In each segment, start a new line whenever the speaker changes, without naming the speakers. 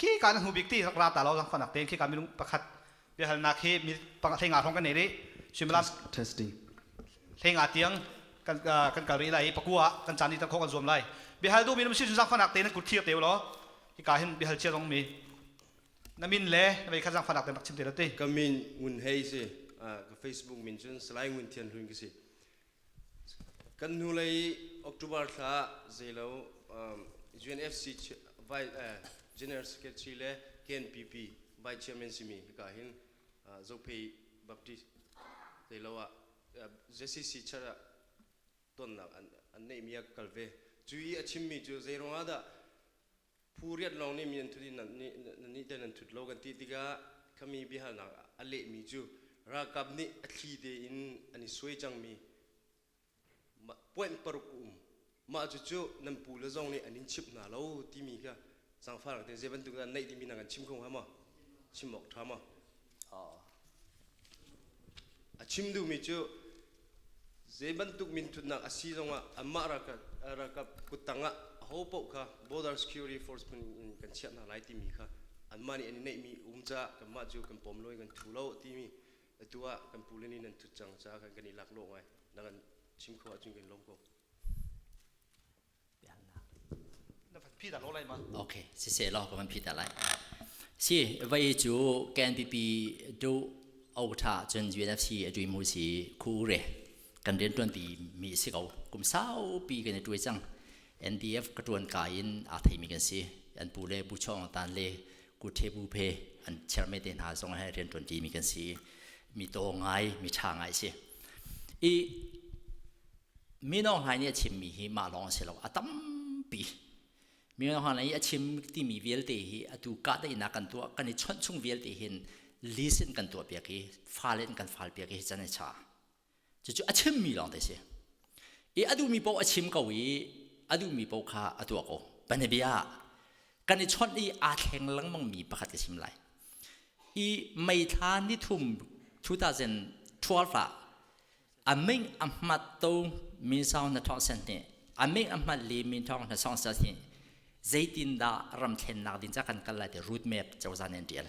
Khi ka na hnu bik ti rak ra ta lo zang fanak tein khi ka minung pakhat biahalnak hi mi hleinga hrawng kan nei rih. Suimilam
testing
hleinga tiang kan kan kal rih lai i pakua ah kan caan ni khawh kan zuam lai. Biahal duhmi na si zang fanak tein nan kut thir te law hika hin biahal chia zong mi na min le na vei khat zang fanak tein rak chim te lo ti.
Ka min Ngun Hei si. Ka Facebook min cun Salai Ngun Thian Hlun ka si. Kan hnulei October thla zeilo UNFC General Secretary le KNPP Vice Chairman simi hika hin Zophei Baptist zeilo ah ZCC church ah tonnak an neihmi ah ka kal ve. Cu i a chimmi cu zeiruang ah dah phu riat lawng nih mi an thut i nan nih te nan thut lo kan ti tikah khami biahalnak a lehmi cu ralkap nih a thli tein an i suai cangmi point paruk a um mah cucu nan pu le zong nih an in chimh hna lo timi kha zaangfah te zei bantuk dah neih timi na kan chim kho hnga maw chim awk ṭha maw a chim duhmi cu Zei bantuk minthutnak a si zongah anmah ralkap kuttang ah aho paoh kha Border Security Force phun in kan chiah hna lai timi kha anmah nih an i neihmi um caah kanmah cu kan pom lo i kan thu lo timi atu ah kan pule nih nan thut cang caah kan i laklawh ngai. Na kan chim kho ahcun kan lawm ko.
Okay, siseh law ka van phi ta lai. Si, vai cu KNPP do ota cun UFC a dui mu si khu re kan rian tuan pi mi si ko kum sau pi kan i tuai cang NDF ka tuan ka in a thei mi kan si an pu le bu chong tan le ku the bu phe an chairman te hna zong he rian tuan ti mi kan si mi to ngai mi tha ngai si i Mino Hlaing nih a chimmi hi mah lawng a si lo, a tampi. Mino Hlaing nih a chim timi vialte hi atu kahdaihnak kan tuah, kan i chawnh chung vialte hin list in kan tuah piak i fale in kan fal piak i can i cha. Cucu a chimmi lawng te si. I a duhmi paoh a chim ko i a duhmi paoh kha a tuah ko. Banabia kan i chawnh i aa thleng lengmangmi pakhat ka chim lai. I May thla nithum 2012 ah A ming a hmat to min saung na thawng sen nih a ming a hmat li min thawng na song sa hi zeitindah ram thlennak ding ca kan kal lai ti route map cozah nih an tial.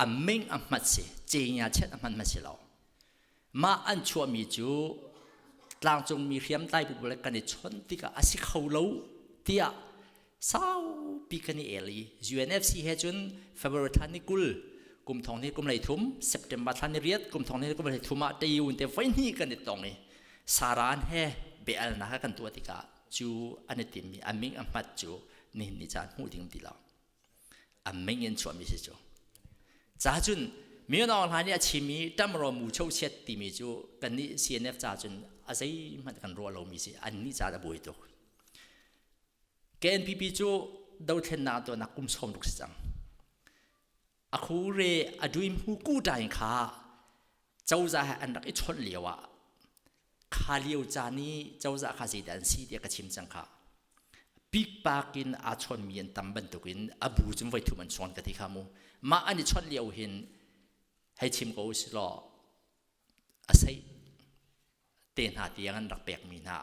A ming a hmat si cenya chet a hman hman si lo. Mah an chuahmi cu tlangcungmi hriamtlai bu le kan i chawnh tikah a si kho lo tiah saupi kan i el i UNFC he cun February thla ni 20 kum thong ni kum lei thum September thla ni riat kum thong ni kum lei thum ah Tayun te voi hnih kan i tong i Saran he bealnak kan tuah tikah cu an i timmi a ming a hmat cu nihin ni caan hmuh ding ti lo a ming in chuahmi si cu ca cun Myo Aung Hlaing nih a chim i ṭamro mu cho chiat timi cu kannih CNF ca cun a zeihmanh kan ruah lomi si annih ca a buai tuk KNPP cu dothlennak tuahnak kum sawm ruk si cang. A khure a duim hu ku tain kha cozah he an rak i chawnh lio ah kha lio caan i cozah kha zeidah an si tiah ka chim cang kha. Pikpak in aa chawnmi an tam bantukin a bu cun voi thum an chawn ka ti kha mu. Mah an i chawnh lio hin hei chim ko usih law a sei te hna tiang an rak pekmi hna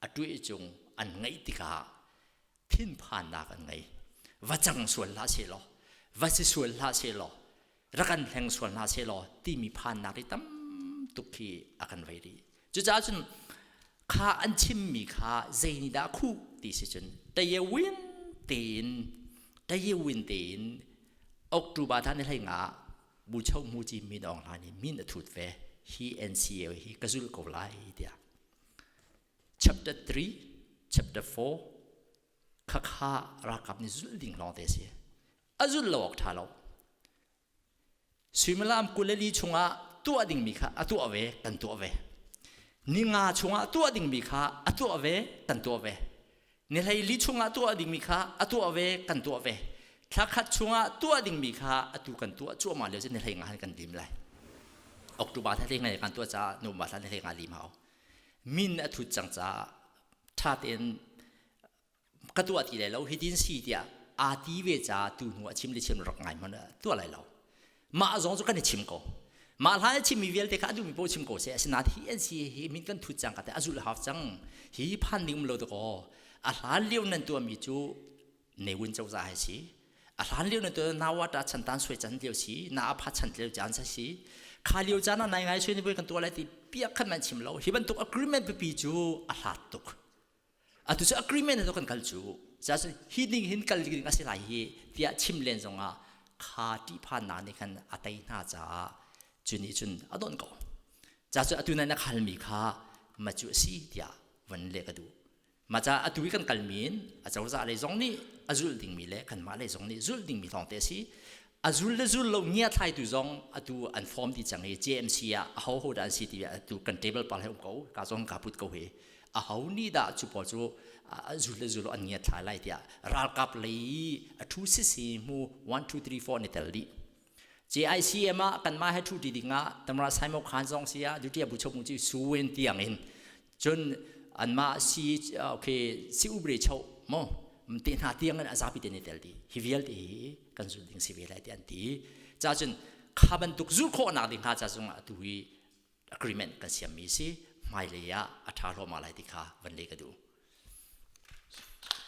a tuih cung an ngeih tikah thinphannak an ngei. Va cang sual hlah seh law, va si sual hlah seh law, rak kan hleng sual hna seh law timi phannak hi tam tuk khi a kan vei rih. Cucaah cun kha an chimmi kha zei nih dah khuh ti si cun tayewin tein tayewin tein October thla ni hlei nga Bucho Muci Min Aung Hlaing nih min a thut ve hi NCA hi ka zul ko lai tiah chapter 3 chapter 4 khakha ralkap nih zulh ding lawng te si a zulh lo awk ṭha lo suimilam 24 chungah tuah dingmi kha a tuah ve kan tuah ve ninga chungah tuah dingmi kha a tuah ve kan tuah ve ni 14 chungah tuah dingmi kha a tuah ve kan tuah ve thla khat chungah tuah dingmi kha atu kan tuah cuahmah lio cu ni 15 kan lim lai October thla hlei kan tuah caah November thla 15 lim hau min a thut cang caah ṭha tein ka tuah ti lai lo hitin si tiah aa ti ve caah tu hnu a chim le chim rak ngai hmanh tuah lai lo mah zong cu kan i chim ko mah hlan a chimmi vialte kha a duhmi paoh chim ko seh asinain hi an si hi min kan thut cang ka te a zulh hau cang hi phan ding um lo dakaw a hlan lio nan tuahmi cu Ne Win cozah hai si. A hlan lio na to nawata chan tan suai chan lio si na apha chan lio chan sa si kha lio chan ah nai ngai sui ni kan tuah lai ti piak khan man chim lo. Hi bantuk agreement pipi cu a hlat tuk. Atu cu agreement to kan kal cu cha hi ding hin kal ding a si lai hi tiah chim len zongah kha ti phan na nih khan a tei hna caah cu nih cun a don ko. Cha cu atu na khalmi kha ma cu a si tiah van le ka duh. Ma ca atu i kan kalmi in a cozah lei zong nih a zulh dingmi le kanmah lei zong nih zulh dingmi thawng te a si. A zul le zul lo ngia thlaitu zong atu an form ti cang i JMC ah a ho ho dah an si ti atu kan table pal he um ko ka zong ka put ko hi. A ho nih dah cu pawl cu a zul le zul lo an ngia thlai lai tiah ralkap lei a thu sisi mu 1 2 3 4 ni tel dih. JICM ah kanmah he thu ti ding ah Tamra Saimo Khan zong si ah duty bu chok mu chi suwen tiang in cun anmah si okay si ubre chau mo te hna tiang in azapi te ne tel di hi vialte hi kan zul ding si ve lai ti an ti. Cha cun kha bantuk zul khawh nak ding kha cha chung atu hi agreement kan siam mi si hmailei ah a tha hlawma lai ti kha van le ka du.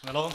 Ngalo.